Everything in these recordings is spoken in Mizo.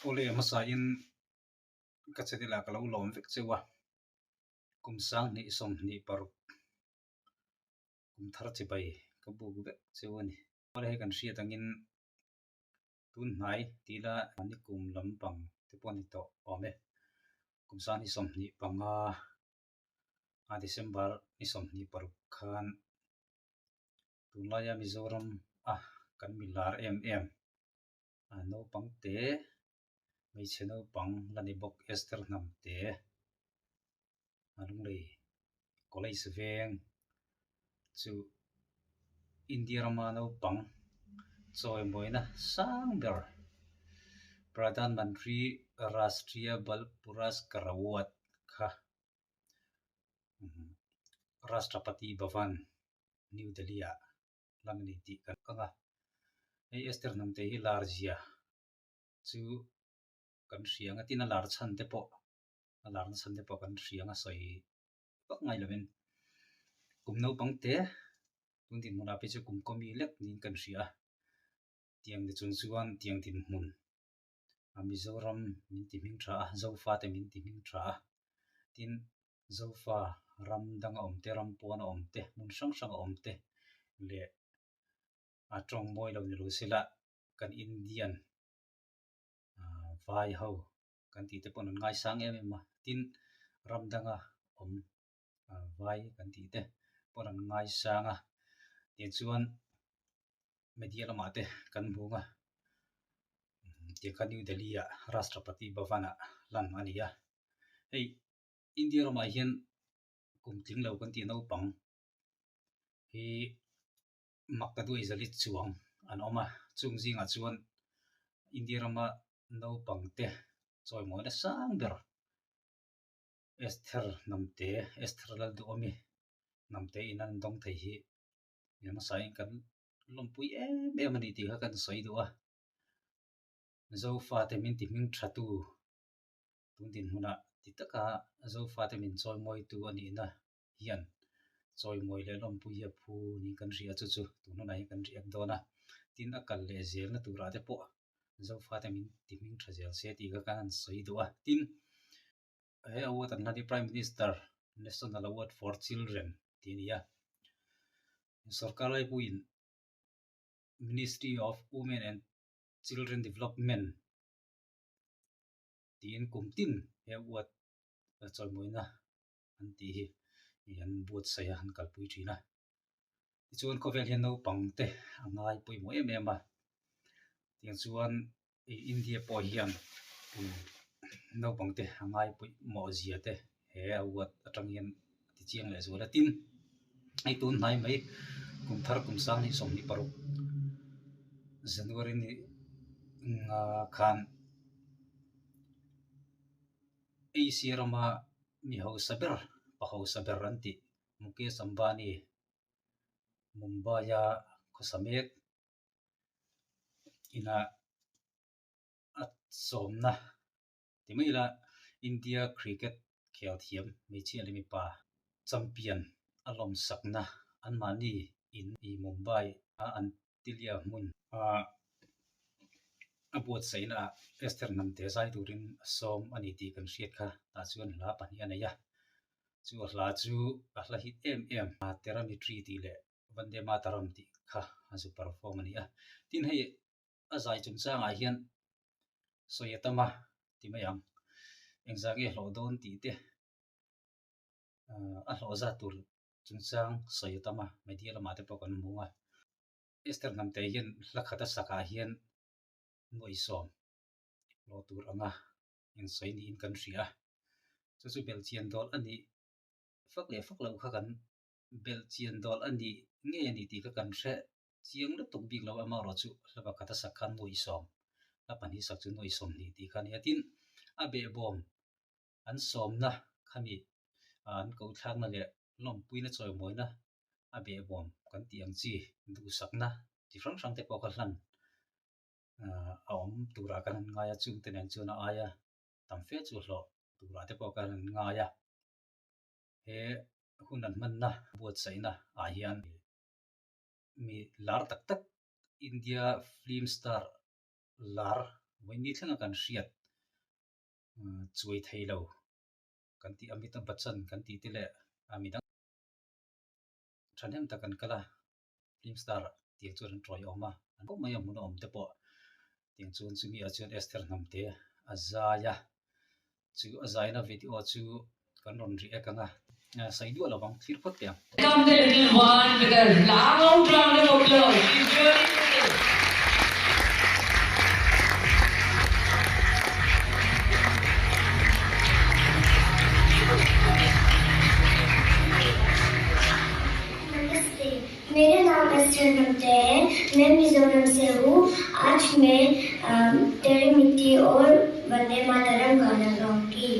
Awle hmasa in ka channel ah ka lo lawm vek cheu a, kum 2026 kum thar chibai ka buk vek cheu a ni. Awle hei kan hriat angin tun hnai tila nikum lampang te pawh a ni tawh awm e. Kum 2025 a December ni 26 khan tunlaia Mizoram a kan milar em em a naupang te hmeichhe naupang la ni bawk Esther Hnamte a Lunglei College veng chu India rama naupang chawimawina sang ber Pradhan Mantri Rashtriya Bal Puraskar Award kha Rashtrapati Bhavan New Delhi ah lan a ni tih kan ang a. Hei Esther Hnamte hi lar zia chu kan hria ang a, tin a lar chhan te pawh a lar na chhan te pawh kan hria ang a sawi vak ngai lovin kum naupang te tun dinhmunah phei chu kum kawmi lek niin kan hria a, tiang ni chung chuan tiang dinhmun a Mizoram min ti hming tha a, Zofa te min ti hming tha a, tin Zofa ram dang a awm te, ram pawn a awm te, hmun hrang hrang a awm te leh a tawng mawi lo ni lo sela kan Indian vai ho kan tih te pawh an ngaisang em em a, tin ram danga awm vai kan tih te pawh an ngaisang a, tichuan media lamah te kan hmu a, tiang kha New Delhi ah Rashtrapati Bhavan ah lan a ni a, hei India ramah hian kum tling lo kan tih naupang hi mak ka duai zalit chuang an awm a, chung zingah chuan India rama naupang te chawimawina sang ber Esther Hnamte, Esther Lalduhawmi Hnamte in an dawng thei hi mi hmasain kan lawmpui em em a ni tih kha kan sawi duh a. Zofate min ti hming tha tu tun dinhmunah ti taka Zofate min chawimawitu a nihna hian chawimawi leh lawmpui hi a phu niin kan hria chu chu tun hunah hian kan riak dawn a. Tin a kal leh zelna turah te pawh Zofate min ti hming tha zel se tih kha kan han sawi duh a. Tin, he award an hlan hi Prime Minister National Award for Children tih a ni a. Sorkar laipuiin Ministry of Women and Children Development tiin kum tin he award chawimawina an tih hi an buatsaih a, an kalpui thin a. Tichuan khawvel hian naupang te a ngai pawimawh em em a, tiang chuan India pawh hian naupang te a ngai pawimawh zia te he award atang hian a ti chiang leh zual a. Tin, hei tun hnai mai kum thar kum 2026 January ni nga khan Asia rama mi hausa ber pa hausa ber an tih Mukesh Ambani Mumbai-a khawsa mek inah a sawmna ti mai ila India cricket khel thiam hmeichhia leh mipa champion a lawmsakna anmahni in i Mumbai a Antilia hmun a a buatsaihna ah Esther Hnamte zai turin a sawm a ni tih kan hriat kha tah chuan hla pahnih a nei a, chu a hla chu a hla hit em em a Tera Mitri tih leh Vande Mataram tih kha a zu perform a ni a. Tin hei a zai chungchangah hian sawi a tam a ti mai ang, engzah nge hlawh dawn tih te a hlawh zat tur chungchang sawi a tam a, media lamah te pawh kan hmu a. Esther Hnamte hian hla khat a sakah hian nuaih sawm hlawh tur anga insawi niin kan hria a, chu chu belhchian dawl a nih fak leh fak loh kha kan belhchian dawl a nih ngei a ni tih kha kan hre chiang lutuk bik lo amaherawhchu hla pakhat a sak khan nuaih sawm, hla pahnih sak chu nuaih sawmhnih tih kha a ni a, tin a behbawm an sawmna khami an kohthlakna leh lawmpuina chawimawina a behbawm kan tih ang chi duhsakna chi hrang hrang te pawh kha hlan a awm turah kan han ngai a, chungte nen chuan a aia tam fe chu hlawh turah te pawh kan han ngai a. He hun an hmanna buatsaihna ah hian mi lar tak tak India film star lar Vawiin ni thlenga kan hriat chuai thei lo kan tih Amitabh Bachchan kan tih te leh a midang thahnem tak an kal a, film star tiang chuan an tawiawm a, an khawp mai a hmun a awm te pawh tiang chuan chumi ah chuan Esther Hnamte a zai a, chu a zaina video chu kan rawn react ang a, sawi duah lo vang thlir phawt teh ang. Come the little one with a loud round of applause. She's really pretty. नमस्ते मेरा नाम Esther नमते है मैं मिजोरम से हूँ आज मैं तेरी मिट्टी और वंदे मातरम गाना गाऊंगी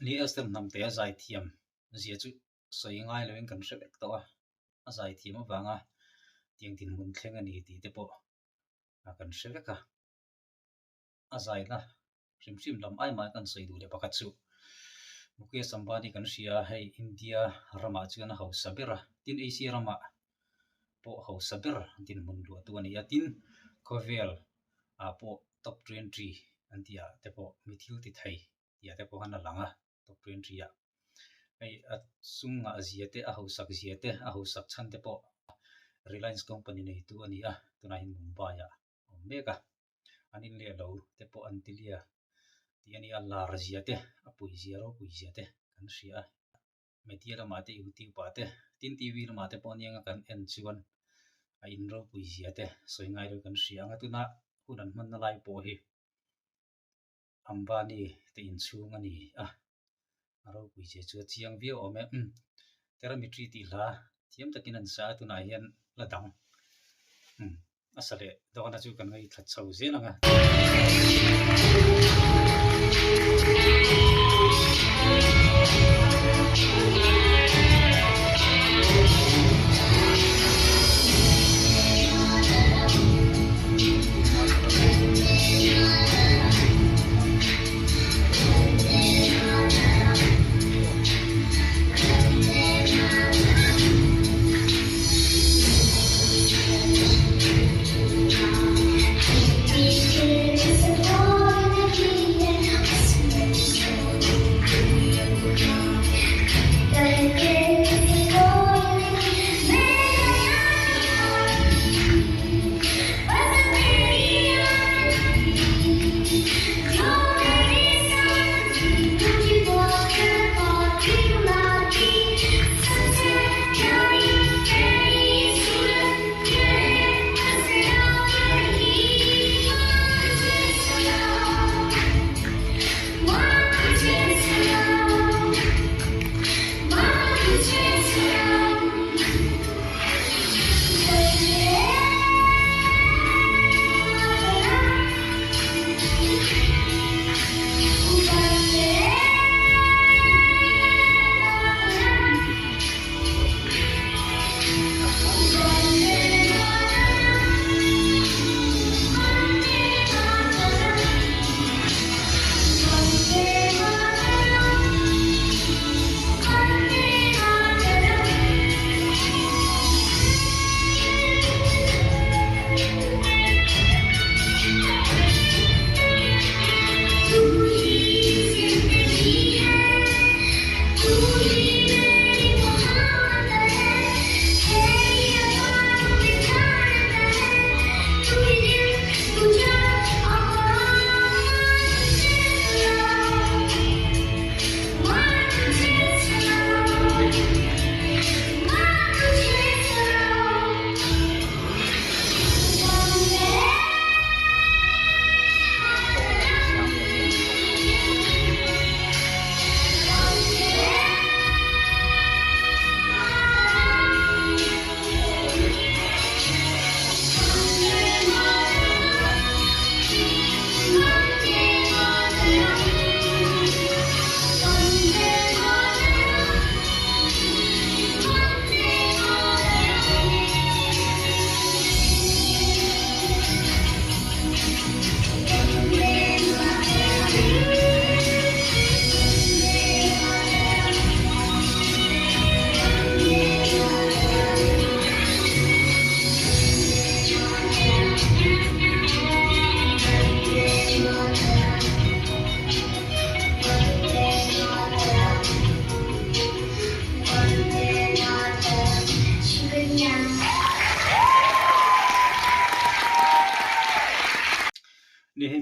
Ni Esther Hnamte a zaithiam zia chu sawi ngai loin kan hre vek tawh a, a zaithiam avanga tiang dinhmun thleng a ni tih te pawh kan hre vek a. A zaina hrim hrim lam ai mai kan sawi duh leh pakhat chu Mukesh Ambani kan hria a, hei India ramah chuan a hausa ber a, tin Asia ramah pawh hausa ber dinhmun luahtu a ni a, tin khawvel ah pawh top 20 an tih ah te pawh mi thil ti thei tih ah te pawh khan a lang a top 20 ah hei a chungah zia te a hausak zia te a hausak chhan te pawh Reliance company neitu a ni a, tunah hian Mumbai ah a awm mek a. an in leh lo te pawh an ti lia tih a ni a, lar zia te a pui zia ropui zia te kan hria a, media lamah te youtube ah te tin tv lamah te pawh anianga kan en chuan a in ropui zia te sawi ngai lo kan hria ang a, tuna hun an hmanna lai pawh hi Ambani te inchhung a ni a, a ropui zia chu a chiang viau awm e, umm Teramitri tih hla thiam takin an sa a tunah hian la dang umm a sa leh dawn a chu kan ngaithla chho zel ang a.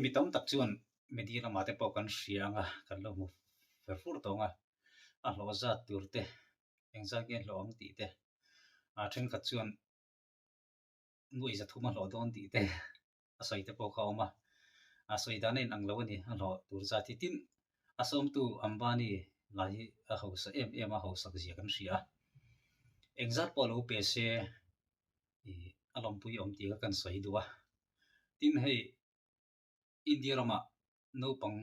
mi tam tak chuan media lamah te pawh kan hria ang a, kan lo hmu fer fur tawh ang a, a hlawh zat tur te engzat nge hlawh ang tih te a thenkhat chuan nuaih za thum a hlawh dawn tih te a sawi te pawh kha a awm a, a sawi dan a inang lo a ni, a hlawh tur zat hi tin a sawmtu Ambani lah hi a hausa em em a, hausak zia kan hria a, engzat pawh lo pe se ih a lawmpui awm tih kha kan sawi duh a, tin hei India ramah naupang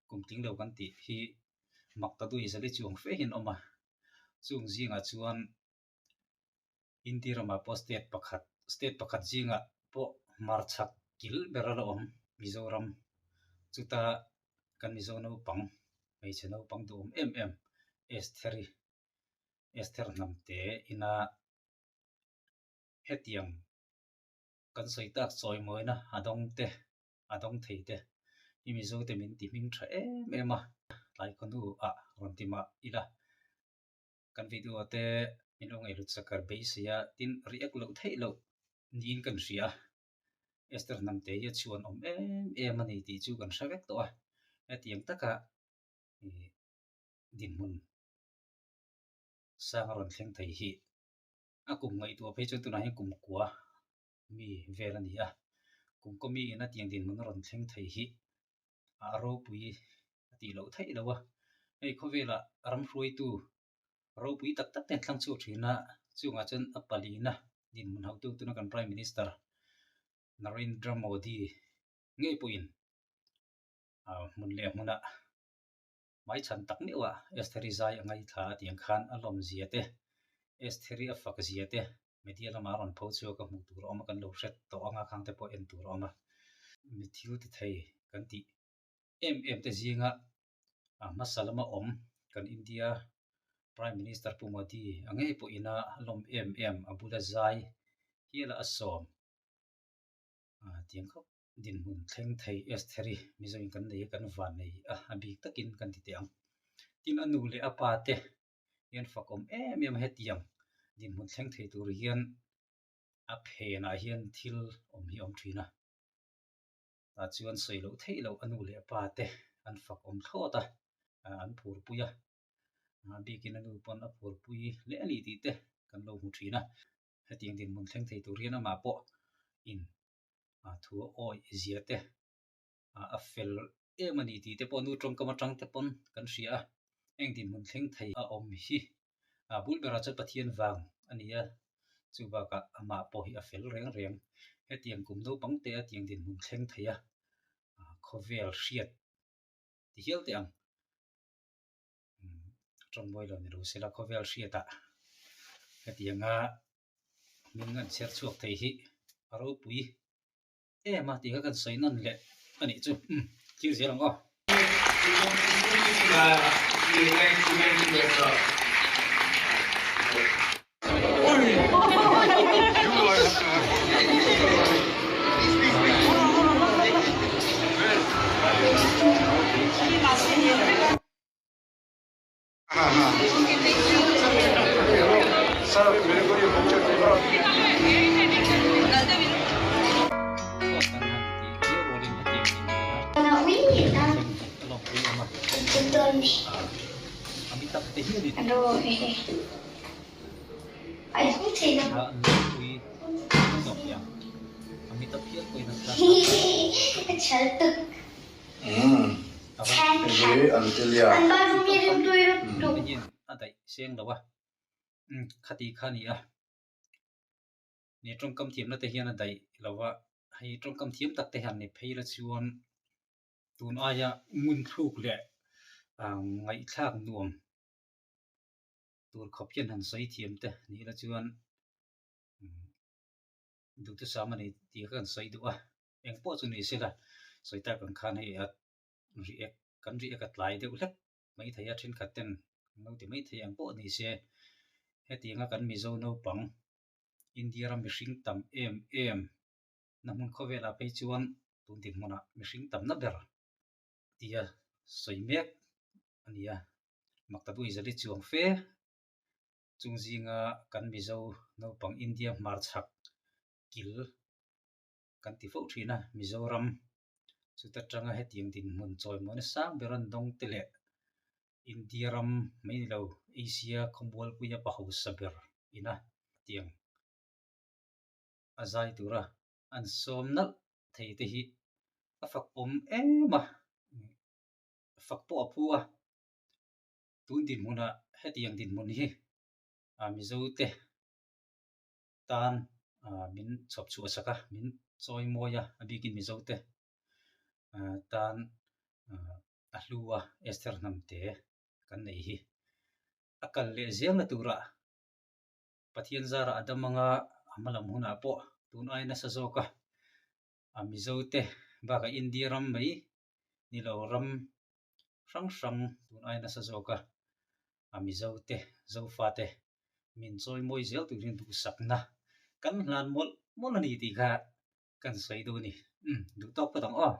kum tling lo kan tih hi mak ta dui zali chuang fe hian a awm a, chung zingah chuan India ramah pawh state pakhat state pakhat zingah pawh hmarchhak kil ber a la awm Mizoram chuta kan Mizo naupang hmeichhe naupang duhawm em em Estheri Esther Hnamte ina hetiang kan sawi tak chawimawina a dawng te a dawng thei te hi Mizo te min ti hming tha em em a tlai khawnu ah rawn ti mah ila. Kan video te min lo ngaihhlut sakar beisei a, tin react loh theih loh niin kan hria a. Esther Hnamte hi a chhuan awm em em a ni tih chu kan hre vek tawh a, hetiang taka dinhmun sang a rawn thleng thei hi a kum ngaihtuah phei chuan tunah hian kum kua mi vel a ni a, kum kaw mi in a tiang dinhmun a rawn thleng thei hi a ropui a tih loh theih lo a, hei khawvelah ram hruaitu ropui tak tak te an thlang chhuak thin a, chungah chuan a palina dinhmun hauhtu tuna kan Prime Minister Narendra Modi ngei pawhin hmun leh hmunah hmaichhan tak meuh a Estheri zai a ngaithla a tih ang khan a lawmzia te, Estheri a fakzia te media lamah a rawn pho chhuak a hmuh tur a awm a, kan lo hre tawh ang a, khang te pawh en tur a awm a, mi thil ti thei kan tih em em te zinga a hmasa lama awm kan India Prime Minister Pu Modi a ngei pawhin a lawm em em a bula zai hial a a sawm tiang khawp dinhmun thleng thei Estheri Mizoin kan nei a kan van nei a a bik takin kan ti teh ang. Tin a nu leh a pa te hian fak awm em em a hetiang dinhmun thleng thei tur hian a phenah hian thil awm hi a awm thin a. Tah chuan sawi loh theih loh a nu leh a pa te an fak awm thlawt a, an phurpui a, a bikin a nu pawn a phurpui hle a ni tih te kan lo hmu thin a. Hetiang dinhmun thleng thei tur hian amah pawh in thu a awih zia te a fel em a ni tih te pawh nu tawngkam atang te pawn kan hria a, heng dinhmun thleng thei a awm hi a bul berah chuan Pathian vang a ni a, chu bakah amah pawh hi a fel reng reng. Hetiang kum naupang te a tiang dinhmun thleng thei a, khawvel hriat ti hial teh ang. Tawngmawi lo ni lo sela khawvel hriatah hetianga hming an chher chhuak thei hi a ropui em a tih kha kan sawi nawn leh a nih chu. Umm thlir zel ang aw. A daih seng lo a, khati kha a ni a, ni tawngkam thiamna te hian a daih lo a, hei tawngkam thiam tak te hian ni phei la chuan tun aia ngun thluk leh ngaihthlak nuam tur khawp hian han sawi thiam te ni la chuan duhthusam a ni tih kha kan sawi duh a, engpawh chu ni sela sawi tak ang khan hei a react kan react a tlai deuh hlek mai thei a thenkhat ten an lo ti mai thei ang pawh ni se hetianga kan Mizo naupang India ram mihring tam em em na hmun khawvelah phei chuan tun dinhmunah mihring tamna ber tia sawi mek a ni a Maktabui Zali chuang fe chung zinga kan Mizo naupang India hmarchhak kil kan ti fo thin a, Mizoram. Chuta tanga hetiang dinhmun chawimawina sang ber an dawng te leh India ram mai ni lo Asia khawmualpuia pa hausa ber ina tiang a zai tura an sawm nalh thei te hi a fak awm em a, fak pawh a phu a. Tun dinhmunah hetiang dinhmun hi Mizo te tan min chhawp chhuah sak a, min chawi mawi a, a bikin Mizo te tan a hlu a Esther Hnamte kan nei hi. A kal leh zelna turah Pathian zarah a dam anga a hmalam hunah pawh tun ai nasa zawk a, a Mizo te bakah India ram mai ni lo ram hrang hrang tun ai nasa zawk a, a Mizo te, Zofa te min chawi mawi zel turin duhsakna kan hlan mawlh mawlh a ni tih kha kan sawi duh a ni. Umm duh tawk phawt ang aw.